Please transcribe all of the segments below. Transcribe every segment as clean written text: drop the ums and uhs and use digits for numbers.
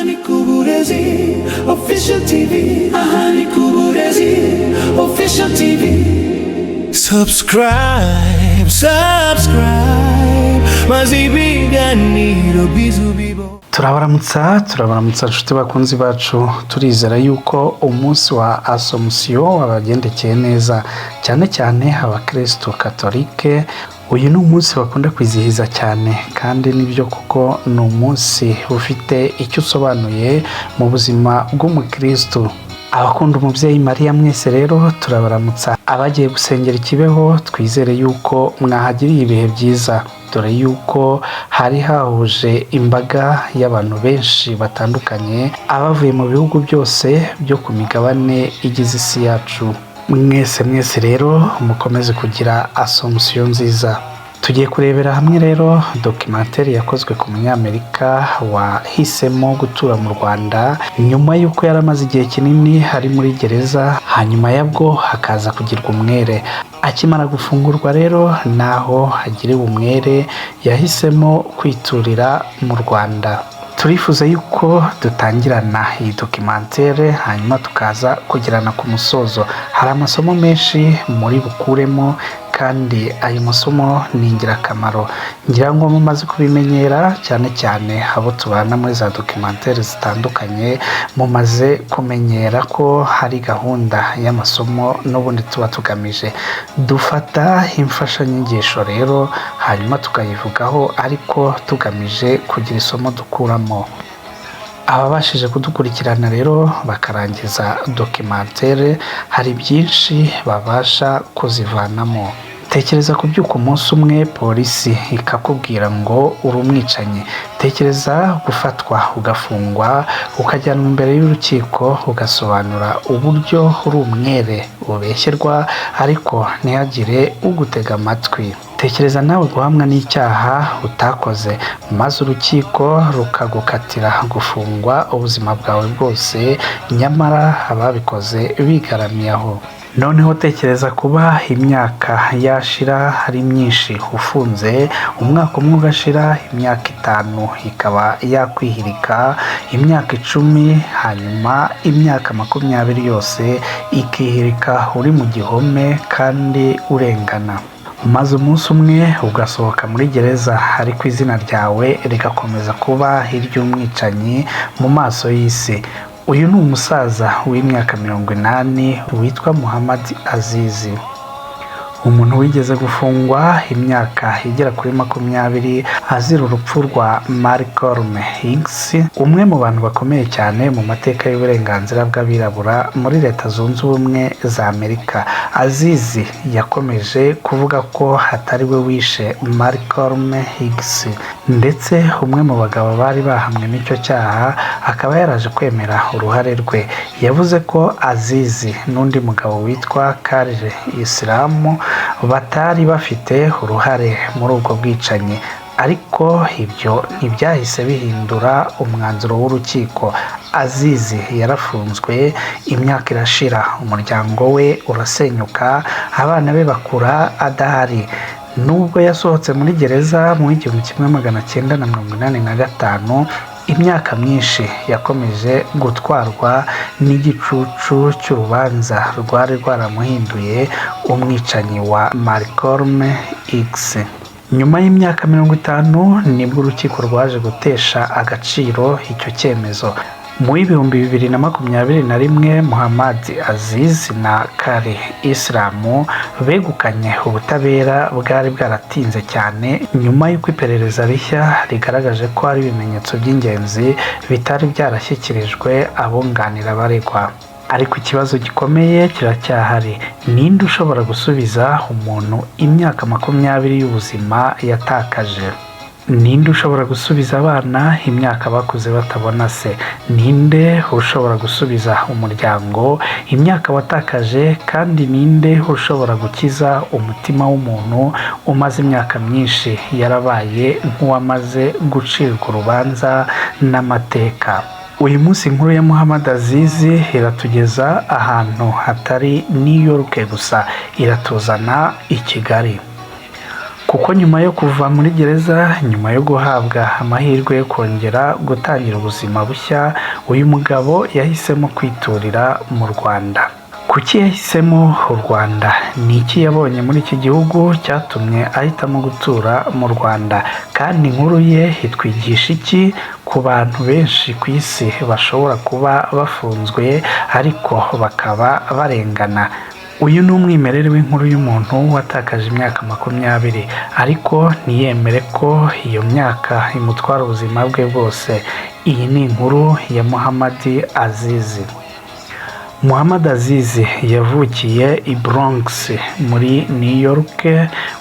Aha ni ku Burezi Official TV. Aha ni ku Burezi Official TV. Subscribe, subscribe, maze ibiganiro bizubibo. Turabaramutsa, turabaramutsa inshuti bakunzi bacu. Turizera yuko umunsi wa Asomusiyo wabagendekeye neza, cyane cyane abakirisitu katolike. Uyu ni umunsi bakunda kwizihiza cyane, kandi nibyo kuko ni umunsi ufite icyo usobanuye mu buzima bw'umukirisitu. Abakunda umubyeyi Mariya mwese rero turabaramutsa. Abagiye gusengera i Kibeho, twizere yuko mwahagiriye ibihe byiza, dore yuko hari hahuje imbaga y'abantu benshi batandukanye, abavuye mu bihugu byose byo ku migabane igize isi yacu. Mwese mwese rero mukomeze kugira Asomusiyo nziza. Tugiye kurebera hamwe rero documentary yakozwe ku Munyamerika wahisemo gutura mu Rwanda nyuma y'uko yari amaze igihe kinini ari muri gereza, hanyuma yabwo hakaza kugirwa umwere. Akimara gufungurwa rero, naho agiriwe umwere, yahisemo kwiturira mu Rwanda. Turifuza yuko dutangirana iyi documentary, hanyuma tukaza kugirana ku musozo. Hari amasomo menshi muri bukuremo, kandi ayo masomo ni ingirakamaro. Ngira ngo mumaze kubimenyera, cyane cyane abo tubana muri za documentary zitandukanye, mumaze kumenyera ko hari gahunda y'amasomo n'ubundi tuba tugamije. Dufata imfashanyigisho rero, hanyuma tukayivugaho, ariko tugamije kugira isomo dukuramo. Ababashije kudukurikirana rero bakarangiza documentary, hari byinshi babasha kuzivanamo. Tekereza kubyuka umunsi umwe polisi ikakubwira ngo uri umwicanyi. Tekereza gufatwa, ugafungwa, ukajyanwa imbere y'urukiko, ugasobanura uburyo uri umwere, ubeshyerwa, ariko ntihagire ugutega amatwi. Tekereza nawe guhamwa n'icyaha utakoze, maze urukiko rukagukatira gufungwa ubuzima bwawe bwose, nyamara ababikoze bigaramiye aho. Noneho tekereza kuba imyaka yashira ari myinshi ufunze, umwaka umwe ugashira, imyaka 5 ikaba yakwihirika, imyaka 10, hanyuma imyaka 20 yose ikihirika uri mu gihome kandi urengana, maze umunsi umwe ugasohoka muri gereza, ariko izina ryawe rigakomeza kuba iry'umwicanyi mu maso y'isi. Uyu ni umusaza w'imyaka 80 witwa Muhammad Azizi, umuntu wigeze gufungwa imyaka igera kuri 20 azira urupfu rwa Malcolm X, umwe mu bantu bakomeye cyane mu mateka y'uburenganzira bw'abirabura muri Leta Zunze Ubumwe za Amerika. Azizi yakomeje kuvuga ko atari we wishe Malcolm X, ndetse umwe mu bagabo bari bahamwe n'icyo cyaha akaba yaraje kwemera uruhare rwe. Yavuze ko Azizi n'undi mugabo witwa Khalil Islam batari bafite uruhare muri ubwo bwicanyi, ariko ibyo ntibyahise bihindura umwanzuro w'urukiko. Azizi yarafunzwe, imyaka irashira, umuryango we urasenyuka, abana be bakura adahari. Nubwo yasohotse muri gereza mu 1985, imyaka myinshi yakomeje gutwarwa n'igicucu cy'urubanza rwari rwaramuhinduye umwicanyi wa Malcolm X. Nyuma y'imyaka 50 nibwo urukiko rwaje gutesha agaciro icyo cyemezo. Mu 2021, Muhammad Aziz na Khalil Islam begukanye ubutabera bwari bwaratinze cyane, nyuma y'uko iperereza rishya rigaragaje ko hari ibimenyetso by'ingenzi bitari byarashyikirijwe abunganira abaregwa. Ariko ikibazo gikomeye kiracyahari: ninde ushobora gusubiza umuntu imyaka 20 y'ubuzima yatakaje? Ninde ushobora gusubiza abana imyaka bakuze batabona se? Ninde ushobora gusubiza umuryango imyaka watakaje? Kandi ninde ushobora gukiza umutima w'umuntu umaze imyaka myinshi yarabaye nk'uwamaze gucirwa urubanza n'amateka? Uyu munsi inkuru ya Muhammad Azizi iratugeza ahantu hatari New York gusa, iratuzana i Kigali. Kuko nyuma yo kuva muri gereza, nyuma yo guhabwa amahirwe yo kongera gutangira ubuzima bushya, uyu mugabo yahisemo kwiturira mu Rwanda. Kuki yahisemo u Rwanda? Ni iki yabonye muri iki gihugu cyatumye ahitamo gutura mu Rwanda? Kandi inkuru ye itwigisha iki ku bantu benshi ku isi bashobora kuba bafunzwe ariko bakaba barengana? Uyu ni umwimerere w'inkuru y'umuntu watakaje imyaka 20, ariko ntiyemere ko iyo myaka imutwara ubuzima bwe bwose. Iyi ni inkuru ya Muhammad Aziz. Muhammad Aziz yavukiye i Bronx muri New York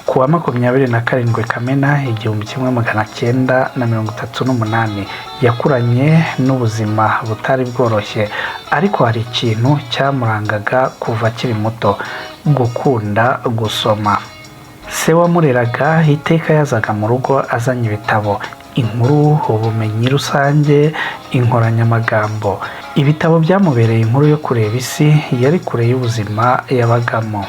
ku wa 27 Kamena 1938. Yakuranye n'ubuzima butari bworoshye, ariko hari ikintu cyamurangaga kuva akiri muto: gukunda gusoma. Se wamureraga iteka yazaga mu rugo azanye ibitabo, inkuru, ubumenyi rusange, inkoranyamagambo. Ibitabo byamubereye inkuru yo kureba isi yari kure y'ubuzima yabagamo.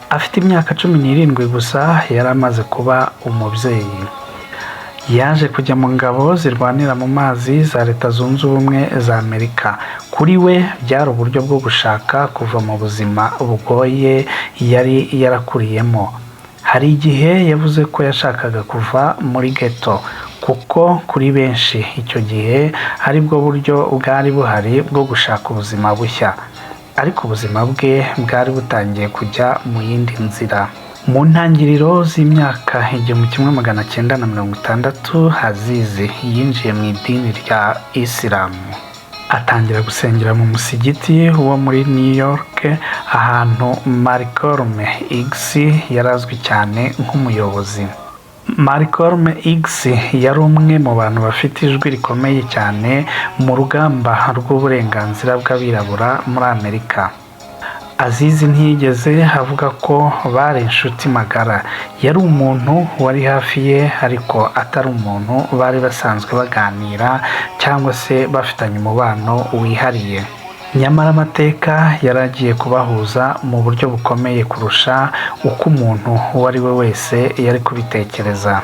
Afite imyaka 17 gusa yari amaze kuba umubyeyi. Yaje kujya mu ngabo zirwanira mu mazi za Leta Zunze Ubumwe za Amerika. Kuri we byari uburyo bwo gushaka kuva mu buzima bugoye yari yarakuriyemo. Hari igihe yavuze ko yashakaga kuva muri ghetto, kuko kuri benshi icyo gihe aribwo buryo bwari buhari bwo gushaka ubuzima bushya. Ariko ubuzima bwe bwari butangiye kujya mu yindi nzira. Mu ntangiriro z'imyaka 1960, Aziz yinjiye mu idini rya Isilamu, atangira gusengera mu musigiti wo muri New York, ahantu Malcolm X yari azwi cyane nk'umuyobozi. Malcolm X yari umwe mu bantu bafite ijwi rikomeye cyane mu rugamba rw'uburenganzira bw'abirabura muri Amerika. Aziz ntiyigeze avuga ko bari inshuti magara. Yari umuntu wari hafi ye, ariko atari umuntu bari basanzwe baganira cyangwa se bafitanye umubano wihariye. Nyamara amateka yari agiye kubahuza mu buryo bukomeye kurusha uko umuntu uwo ari we wese yari kubitekereza.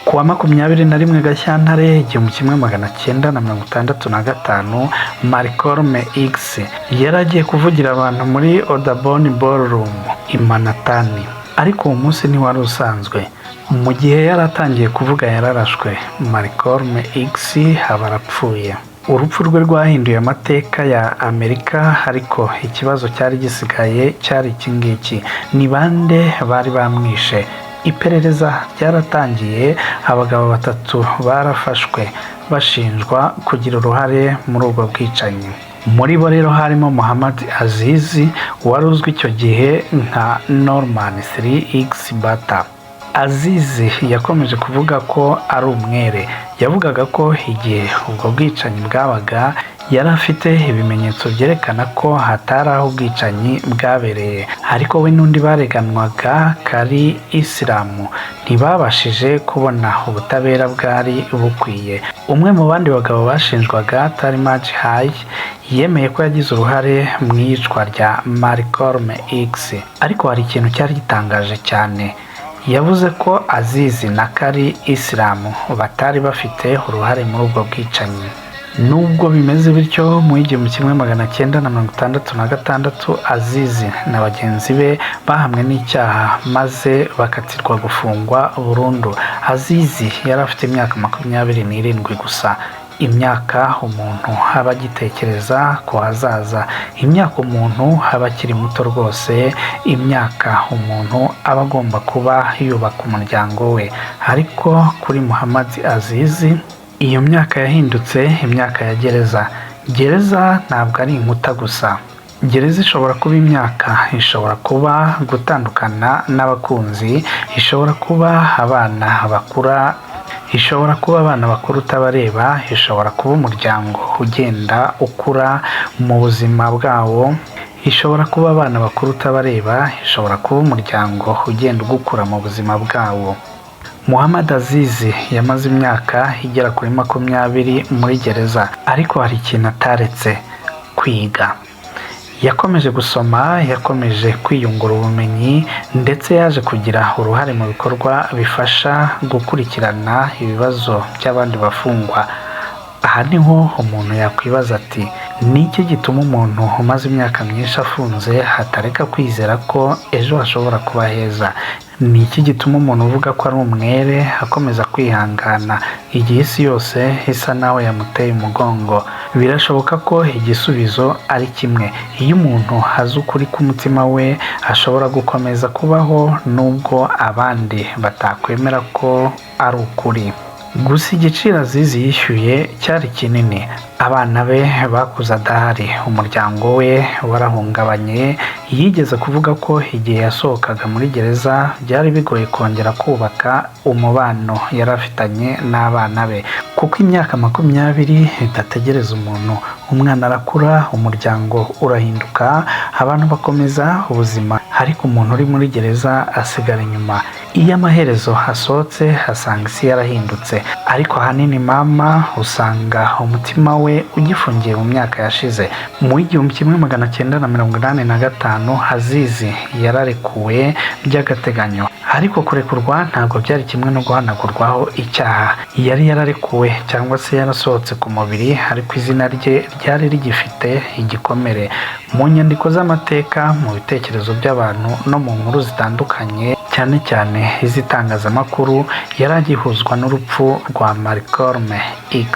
Ku wa 21 Gashyantare 1965, Malcolm X yari agiye kuvugira abantu muri Audubon Ballroom i Manhattan. Ariko uwo munsi ntiwari usanzwe. Mu gihe yari atangiye kuvuga yararashwe, Malcolm X aba arapfuye. Urupfu rwe rwahinduye amateka ya Amerika, ariko ikibazo cyari gisigaye cyari iki ngiki: ni bande bari bamwishe? Iperereza ryaratangiye, abagabo batatu barafashwe bashinjwa kugira uruhare muri ubwo bwicanyi. Muri bo rero harimo Muhammad Aziz, wari uzwi icyo gihe nka Norman 3X Bata. Aziz yakomeje kuvuga ko ari umwere. Yavugaga ko igihe ubwo bwicanyi bwabaga yari afite ibimenyetso byerekana ko hatari aho ubwicanyi bwabereye, ariko we n'undi bareganwaga kari Isilamu ntibabashije kubona ubutabera bwari bukwiye. Umwe mu bandi bagabo bashinjwaga, Talmadge Haye, yemeye ko yagize uruhare mu iyicwa rya Malcolm X. Ariko hari ikintu cyari gitangaje cyane: yavuze ko Aziz na Kari Isilamu batari bafite uruhare muri ubwo bwicanyi. Nubwo bimeze bityo, mu 1966 Aziz na bagenzi be bahamwe n'icyaha maze bakatirwa gufungwa burundu. Aziz yari afite imyaka 27 gusa, imyaka umuntu aba agitekereza ku hazaza, imyaka umuntu aba akiri muto rwose, imyaka umuntu aba agomba kuba yubaka umuryango we. Ariko kuri Muhammad Aziz iyo myaka yahindutse imyaka ya gereza. Gereza ntabwo ari inkuta gusa. Gereza ishobora kuba imyaka, ishobora kuba gutandukana n'abakunzi, ishobora kuba abana bakura, ishobora kuba abana bakuru utabareba, ishobora kuba umuryango ugenda ukura mu buzima bwawo, ishobora kuba abana bakuru utabareba, ishobora kuba umuryango ugenda ugukura mu buzima bwawo. Muhammad Aziz yamaze imyaka igera kuri 20 muri gereza, ariko hari ikintu ataretse: kwiga. Yakomeje gusoma, yakomeje kwiyungura ubumenyi, ndetse yaje kugira uruhare mu bikorwa bifasha gukurikirana ibibazo by'abandi bafungwa. Aha niho umuntu yakwibaza ati: "Ni iki gituma umuntu umaze imyaka myinshi afunze atareka kwizera ko ejo hashobora kuba heza? Ni iki gituma umuntu uvuga ko ari umwere akomeza kwihangana igihe isi yose isa naho yamuteye umugongo?" Birashoboka ko igisubizo ari kimwe: iyo umuntu azi ukuri k'umutima we, ashobora gukomeza kubaho nubwo abandi batakwemera ko ari ukuri. Gusa igiciro Aziz yishyuye cyari kinini. Abana be bakuze adahari, umuryango we warahungabanye. Yigeze kuvuga ko igihe yasohokaga muri gereza byari bigoye kongera kubaka umubano yari afitanye n'abana be, kuko imyaka 20 idategereza umuntu. Umwana arakura, umuryango urahinduka, abantu bakomeza ubuzima, ariko umuntu uri muri gereza asigara inyuma. Iyo amaherezo asohotse, asanga isi yarahindutse, ariko ahanini mama usanga umutima we ugifungiye mu myaka yashize. Mu 1985, Aziz yararekuwe by'agateganyo, ariko kurekurwa ntabwo byari kimwe no guhanagurwaho icyaha. Yari yararekuwe cyangwa se yarasohotse ku mubiri, ariko izina rye ryari rigifite igikomere. Mu nyandiko z'amateka, mu bitekerezo by'abantu no mu nkuru zitandukanye, cyane cyane iz'itangazamakuru, yari agihuzwa n'urupfu rwa Malcolm X.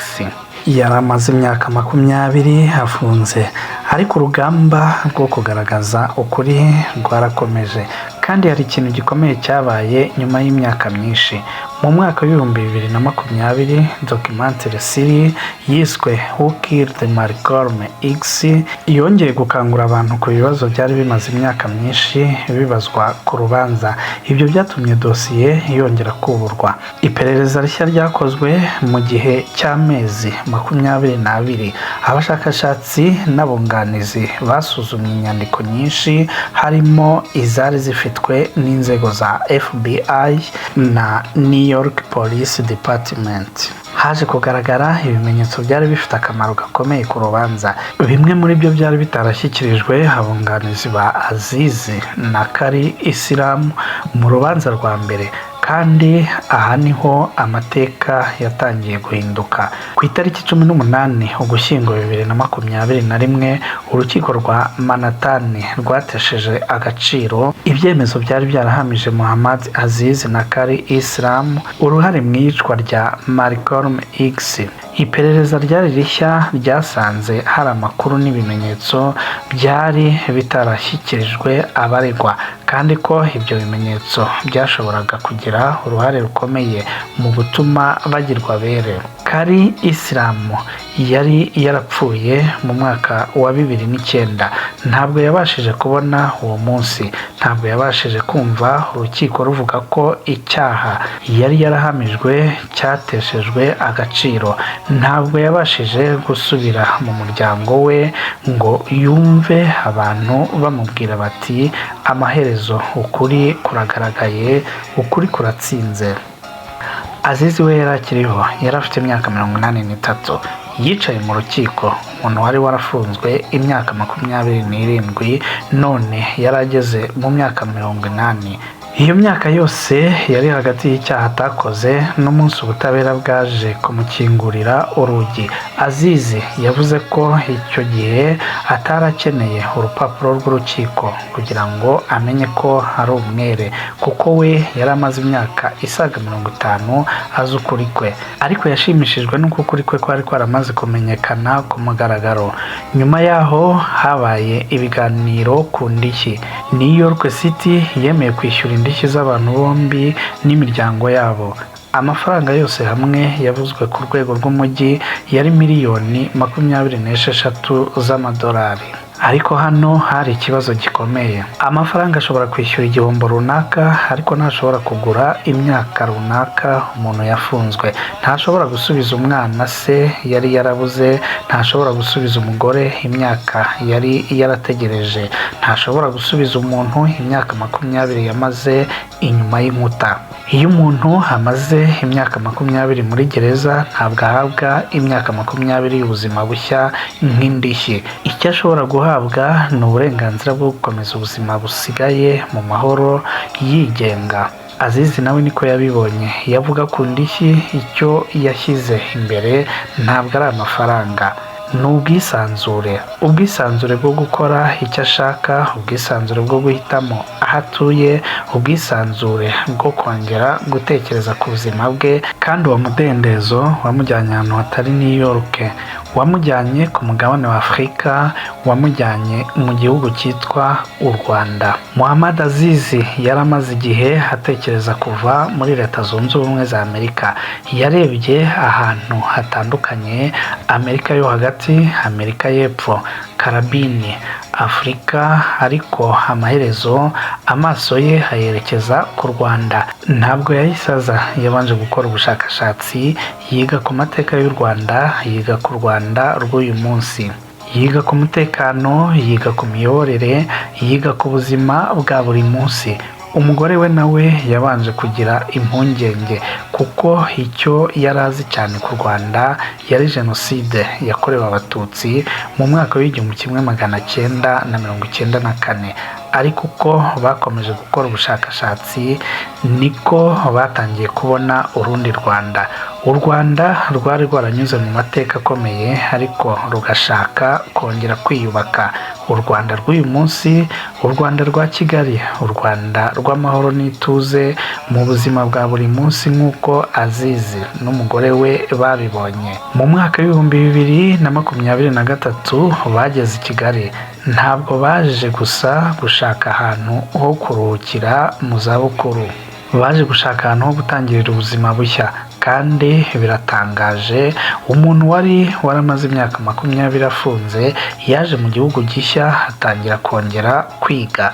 Yari amaze imyaka 20 afunze, ariko urugamba rwo kugaragaza ukuri rwarakomeje. Kandi hari ikintu gikomeye cyabaye nyuma y'imyaka myinshi. Mu mwaka wa 2020, documentary series yiswe "Who Killed Malcolm X" yongeye gukangura abantu ku bibazo byari bimaze imyaka myinshi bibazwa ku rubanza. Ibyo byatumye dosiye yongera kuburwa. Iperereza rishya ryakozwe mu gihe cy'amezi 22. Abashakashatsi n'abunganizi basuzumye inyandiko nyinshi, harimo izari zifitwe n'inzego za FBI na New York Police Department. Haje kugaragara ibimenyetso byari bifite akamaro gakomeye ku rubanza. Bimwe muri byo byari bitarashyikirijwe abunganizi ba Aziz na Kari Isilamu mu rubanza rwa mbere, kandi aha niho amateka yatangiye guhinduka. Ku itariki 18 Ugushyingo 2021, urukiko rwa Manhattan rwatesheje agaciro ibyemezo byari byarahamije Muhammad Aziz na Kari Islam uruhare mu iyicwa rya Malcolm X. Iperereza ryari rishya ryasanze hari amakuru n'ibimenyetso byari bitarashyikirijwe abaregwa, kandi ko ibyo bimenyetso byashoboraga kugira uruhare rukomeye mu gutuma bagirwa abere. Kari Isilamu yari yarapfuye mu mwaka wa 2009. Ntabwo yabashije kubona uwo munsi, ntabwo yabashije kumva urukiko ruvuga ko icyaha yari yarahamijwe cyateshejwe agaciro. Ntabwo yabashije gusubira mu muryango we ngo yumve abantu bamubwira bati: "Amaherezo ukuri kuragaragaye, ukuri kuratsinze." Aziz we yari akiriho, yari afite imyaka 83. Yicaye mu rukiko, umuntu wari warafunzwe imyaka 27 none yari ageze mu myaka 80. Iyo myaka yose yari hagati y'icyaha atakoze n'umunsi ubutabera bwaje kumukingurira urugi. Aziz yavuze ko icyo gihe atari akeneye urupapuro rw'urukiko kugira ngo amenye ko ari umwere, kuko we yari amaze imyaka isaga 50 azi ukuri kwe. Ariko yashimishijwe n'uko ukuri kwe kwari kwaramaze kumenyekana ku mugaragaro. Nyuma yaho habaye ibiganiro ku ndishyi. New York City yemeye kwishyura indishyi z'abantu bombi n'imiryango yabo. Amafaranga yose hamwe yavuzwe ku rwego rw'umujyi yari miliyoni 26 z'amadolari. Ariko hano hari ikibazo gikomeye: amafaranga ashobora kwishyura igihombo runaka, ariko ntashobora kugura imyaka runaka umuntu yafunzwe. Ntashobora gusubiza umwana se yari yarabuze, ntashobora gusubiza umugore imyaka yari yarategereje, ntashobora gusubiza umuntu imyaka 20 yamaze inyuma y'inkuta. Iyo umuntu amaze imyaka 20 muri gereza, ntabwo ahabwa imyaka 20 y'ubuzima bushya nk'indishyi. Icyo ashobora guhabwa Guhabwa ni uburenganzira bwo gukomeza ubuzima busigaye mu mahoro, yigenga. Azizi nawe niko yabibonye. Yavuga ku ndishyi, icyo yashyize imbere ntabwo ari amafaranga, ni ubwisanzure. Ubwisanzure bwo gukora icyo ashaka, ubwisanzure bwo guhitamo aho atuye, ubwisanzure bwo kongera gutekereza ku buzima bwe. Kandi uwo mudendezo wamujyanye ahantu hatari New York, wamujyanye ku mugabane wa Afurika, wamujyanye mu gihugu cyitwa u Rwanda. Muhammad Azizi yari amaze igihe atekereza kuva muri Leta Zunze Ubumwe za Amerika. Yarebye ahantu hatandukanye: Amerika yo hagati, Amerika y'Epfo, Karabini, Afurika, ariko amaherezo amaso ye ayerekeza ku Rwanda. Ntabwo yahise aza. Yabanje gukora ubushakashatsi, yiga ku mateka y'u Rwanda, yiga ku Rwanda rw'uyu munsi, yiga ku mutekano, yiga ku miyoborere, yiga ku buzima bwa buri munsi. Umugore we nawe yabanje kugira impungenge, kuko icyo yari azi cyane ku Rwanda yari Jenoside yakorewe Abatutsi mu mwaka w'1994. Ariko uko bakomeje gukora ubushakashatsi, niko batangiye kubona urundi Rwanda, u Rwanda rwari rwaranyuze mu mateka akomeye ariko rugashaka kongera kwiyubaka, u Rwanda rw'uyu munsi, u Rwanda rwa Kigali, u Rwanda rw'amahoro n'ituze mu buzima bwa buri munsi, nk'uko Azizi n'umugore we babibonye. Mu mwaka w'2023 bageze i Kigali. Ntabwo baje gusa gushaka ahantu ho kuruhukira mu zabukuru, baje gushaka ahantu ho gutangirira ubuzima bushya. Kandi biratangaje, umuntu wari waramaze imyaka 20 afunze yaje mu gihugu gishya, atangira kongera kwiga.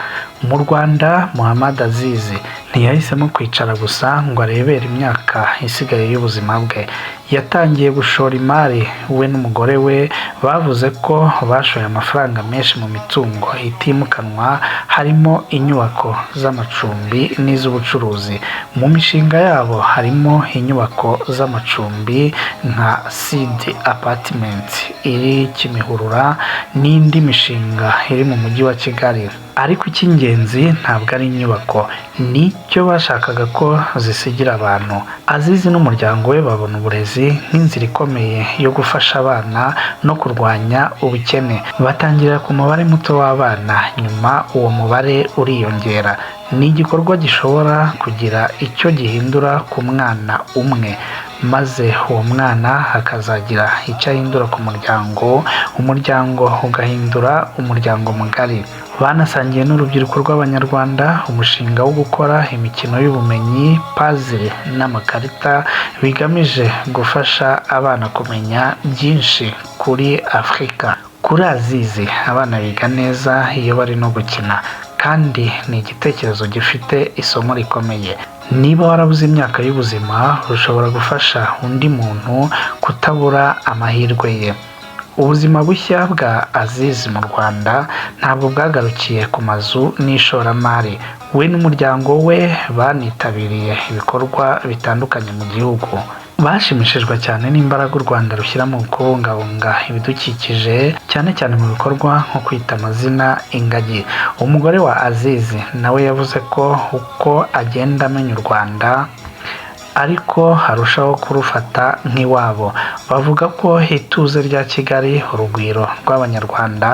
Mu Rwanda, Muhammad Azizi ntiyahisemo kwicara gusa ngo arebere imyaka isigaye y'ubuzima bwe. Yatangiye gushora imari. We n'umugore we bavuze ko bashoye amafaranga menshi mu mitungo itimukanwa, harimo inyubako z'amacumbi n'iz'ubucuruzi. Mu mishinga yabo harimo inyubako z'amacumbi nka Seed Apartment iri Kimihurura n'indi mishinga iri mu Mujyi wa Kigali. Ariko icy'ingenzi ntabwo ari inyubako, nicyo bashakaga ko zisigira abantu. Azizi n'umuryango we babona uburezi nk'inzira ikomeye yo gufasha abana no kurwanya ubukene. Batangirira ku mubare muto w'abana, nyuma uwo mubare uriyongera. Ni igikorwa gishobora kugira icyo gihindura ku mwana umwe, maze uwo mwana akazagira icyo ahindura ku muryango, umuryango ugahindura umuryango mugari. Banasangiye n'urubyiruko rw'Abanyarwanda umushinga wo gukora imikino y'ubumenyi, puzzle n'amakarita, bigamije gufasha abana kumenya byinshi kuri Afurika. Kuri Azizi, abana biga neza iyo bari no gukina, kandi ni igitekerezo gifite isomo rikomeye: niba warabuze imyaka y'ubuzima, ushobora gufasha undi muntu kutabura amahirwe ye. Ubuzima bushya bwa Azizi mu Rwanda ntabwo bwagarukiye ku mazu n'ishoramari. We n'umuryango we banitabiriye ibikorwa bitandukanye mu gihugu. Bashimishijwe cyane n'imbaraga u Rwanda rushyira mu kubungabunga ibidukikije, cyane cyane mu bikorwa nko kwita amazina ingagi. Umugore wa Azizi nawe yavuze ko uko agenda amenya u Rwanda ariko arushaho kurufata nk'iwabo. Bavuga ko ituze rya Kigali, urugwiro rw'Abanyarwanda,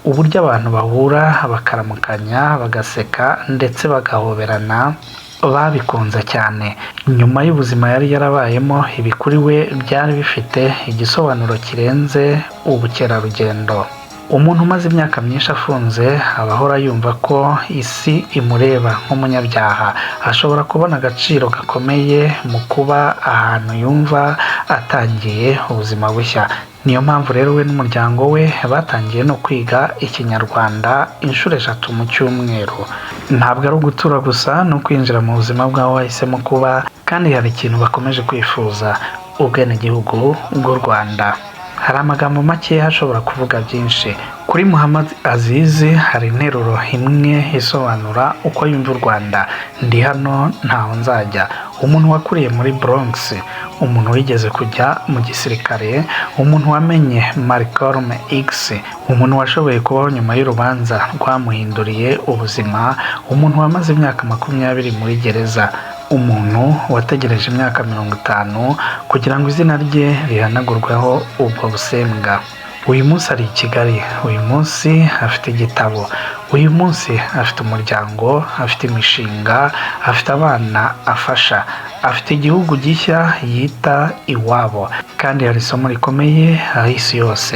uburyo abantu bahura bakaramukanya, bagaseka ndetse bagahoberana, babikunze cyane. Nyuma y'ubuzima yari yarabayemo, ibi kuri we byari bifite igisobanuro kirenze ubukerarugendo. Umuntu umaze imyaka myinshi afunze aba ahora yumva ko isi imureba nk'umunyabyaha. Ashobora kubona agaciro gakomeye mu kuba ahantu yumva atangiye ubuzima bushya. Niyo mpamvu rero we n'umuryango we batangiye no kwiga Ikinyarwanda inshuro eshatu mu cyumweru. Ntabwo ari ugutura gusa, no kwinjira mu buzima bw'aho wahisemo kuba. Kandi hari ikintu bakomeje kwifuza: ubwenegihugu bw'u Rwanda. Hari amagambo make ashobora kuvuga byinshi. Kuri Muhammad Azizi, hari interuro imwe isobanura uko yumva u Rwanda: "Ndi hano, ntaho nzajya." Umuntu wakuriye muri Bronx, umuntu wigeze kujya mu gisirikare, umuntu wamenye Malcolm X, umuntu washoboye kubaho nyuma y'urubanza rwamuhinduriye ubuzima, umuntu wamaze imyaka 20 muri gereza, umuntu wategereje imyaka 50 kugira ngo izina rye rihanagurweho ubwo busembwa. Uyu munsi ari i Kigali, uyu munsi afite igitabo, uyu munsi afite umuryango, afite imishinga, afite abana afasha, afite igihugu gishya yita iwabo. Kandi hari isomo rikomeye aho isi yose: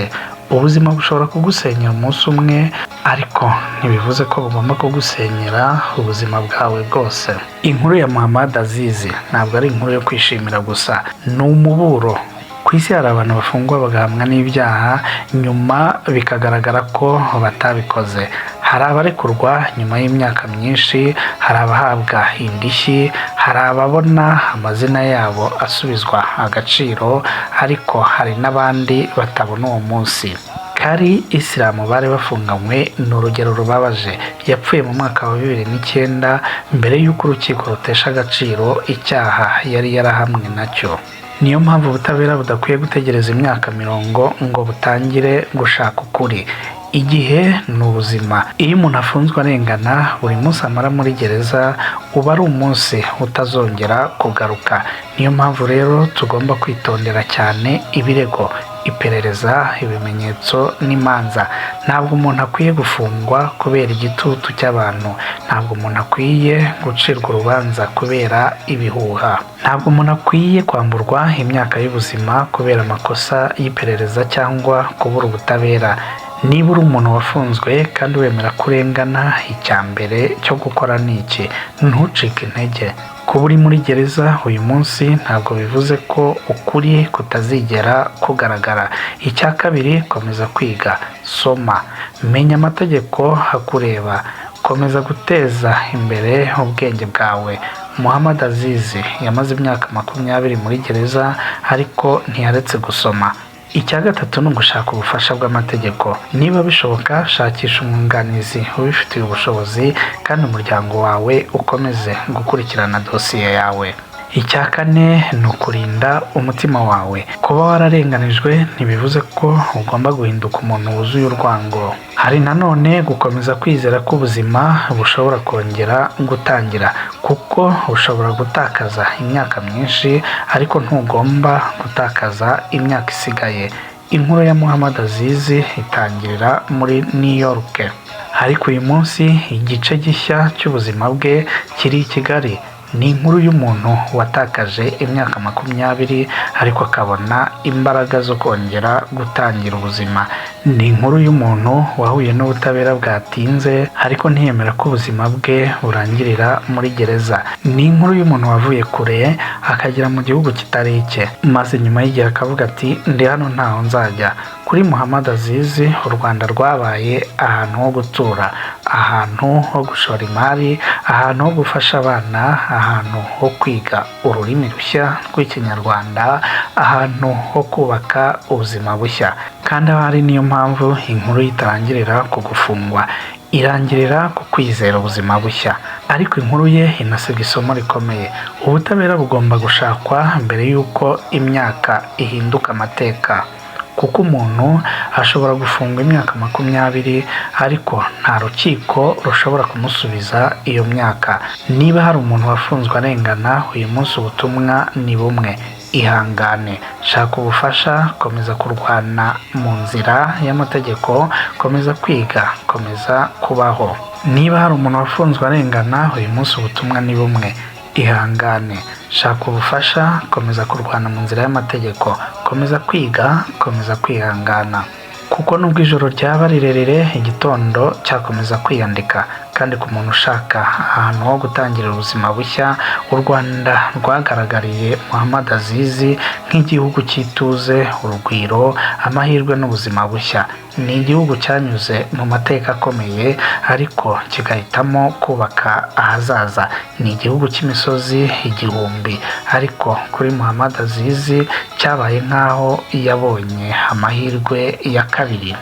ubuzima bushobora kugusenyera umunsi umwe, ariko ntibivuze ko bugomba kugusenyera ubuzima bwawe bwose. Inkuru ya Muhammad Aziz ntabwo ari inkuru yo kwishimira gusa, ni umuburo. Ku isi hari abantu bafungwa bagahamwa n'ibyaha, nyuma bikagaragara ko batabikoze. Hari abarekurwa nyuma y'imyaka myinshi, hari abahabwa indishyi, hari ababona amazina yabo asubizwa agaciro, ariko hari n'abandi batabona uwo munsi. Kari Isilamu bari bafunganywe ni urugero rubabaje. Yapfuye mu mwaka wa 2009 mbere y'uko urukiko rutesha agaciro icyaha yari yarahamwe nacyo. Niyo mpamvu ubutabera budakwiye gutegereza imyaka 50 ngo butangire gushaka ukuri. Igihe ni ubuzima. Iyo umuntu afunzwe arengana, buri munsi amara muri gereza uba ari umunsi utazongera kugaruka. Niyo mpamvu rero tugomba kwitondera cyane ibirego, iperereza, ibimenyetso n'imanza. Ntabwo umuntu akwiye gufungwa kubera igitutu cy'abantu, ntabwo umuntu akwiye gucirwa urubanza kubera ibihuha, ntabwo umuntu akwiye kwamburwa imyaka y'ubuzima kubera amakosa y'iperereza cyangwa kubura ubutabera. Niba uri umuntu wafunzwe kandi wemera ko urengana, icya mbere cyo gukora ni iki: ntucike intege. Kuba uri muri gereza uyu munsi ntabwo bivuze ko ukuri kutazigera kugaragara. Icya kabiri, komeza kwiga, soma, menya amategeko akureba, komeza guteza imbere ubwenge bwawe. Muhammad Aziz yamaze imyaka 20 muri gereza, ariko ntiyaretse gusoma. Icya gatatu ni ugushaka ubufasha bw'amategeko. Niba bishoboka, shakisha umwunganizi ubifitiye ubushobozi, kandi umuryango wawe ukomeze gukurikirana dosiye yawe. Icya kane ni ukurinda umutima wawe. Kuba wararenganijwe ntibivuze ko ugomba guhinduka umuntu wuzuye urwango. Hari nanone gukomeza kwizera ko ubuzima bushobora kongera gutangira, kuko ushobora gutakaza imyaka myinshi, ariko ntugomba gutakaza imyaka isigaye. Inkuru ya Muhammad Aziz itangirira muri New York, ariko uyu munsi igice gishya cy'ubuzima bwe kiri i Kigali. Ni inkuru y'umuntu watakaje imyaka 20, ariko akabona imbaraga zo kongera gutangira ubuzima. Ni inkuru y'umuntu wahuye n'ubutabera bwatinze, ariko ntiyemera ko ubuzima bwe burangirira muri gereza. Ni inkuru y'umuntu wavuye kure akagera mu gihugu kitari icye, maze nyuma y'igihe akavuga ati: "Ndi hano, ntaho nzajya." Kuri Muhammad Aziz, u Rwanda rwabaye ahantu ho gutura, ahantu ho gushora imari, ahantu ho gufasha abana, ahantu ho kwiga ururimi rushya rw'Ikinyarwanda, ahantu ho kubaka ubuzima bushya. Kandi ahari niyo mpamvu inkuru itarangirira ku gufungwa, irangirira ku kwizera ubuzima bushya. Ariko inkuru ye inasiga isomo rikomeye: ubutabera bugomba gushakwa mbere y'uko imyaka ihinduka amateka, kuko umuntu ashobora gufungwa imyaka 20, ariko nta rukiko rushobora kumusubiza iyo myaka. Niba hari umuntu wafunzwe arengana uyu munsi, ubutumwa ni bumwe: ihangane, shaka ubufasha, komeza kurwana mu nzira y'amategeko, komeza kwiga, komeza kubaho. Niba hari umuntu wafunzwe arengana uyu munsi, ubutumwa ni bumwe: ihangane, shaka ubufasha, komeza kurwana mu nzira y'amategeko, komeza kwiga, komeza kwihangana, kuko nubwo ijoro ryaba rirerire, igitondo cyakomeza kwiyandika. Kandi ku muntu ushaka ahantu ho gutangira ubuzima bushya, u Rwanda rwagaragariye Muhammad Aziz nk'igihugu cy'ituze, urugwiro, amahirwe n'ubuzima bushya. Ni igihugu cyanyuze mu mateka akomeye, ariko kigahitamo kubaka ahazaza. Ni igihugu cy'imisozi igihumbi, ariko kuri Muhammad Aziz cyabaye nk'aho yabonye amahirwe ya kabiri.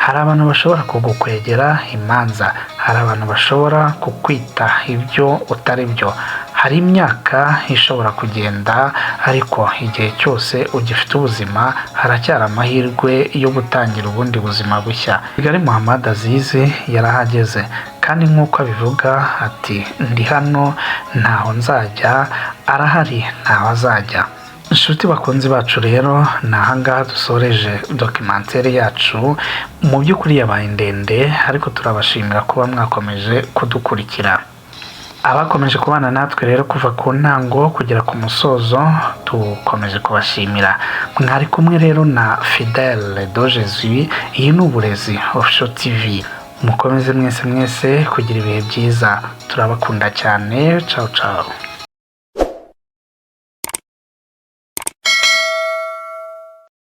Hari abantu bashobora kugukwegera imanza, hari abantu bashobora kukwita ibyo utari byo, hari Hari imyaka ishobora kugenda, ariko igihe cyose ugifite ubuzima haracyari amahirwe yo gutangira ubundi buzima bushya. Kigali Muhammad Azizi yarahageze, kandi nk'uko abivuga ati: "Ndi hano, ntaho nzajya." Arahari, ntaho azajya. Inshuti bakunzi bacu rero, ni ahangaha dusoreje documentaire yacu. Mu by'ukuri yabaye ndende, ariko turabashimira kuba mwakomeje kudukurikira. Abakomeje kubana natwe rero kuva ku ntango kugera ku musozo, dukomeje kubashimira. Mwari kumwe rero na Fidele do Jesus. Iyi ni Uburezi Official TV. Mukomeze mwese mwese kugira ibihe byiza. Turabakunda cyane. Ciao ciao.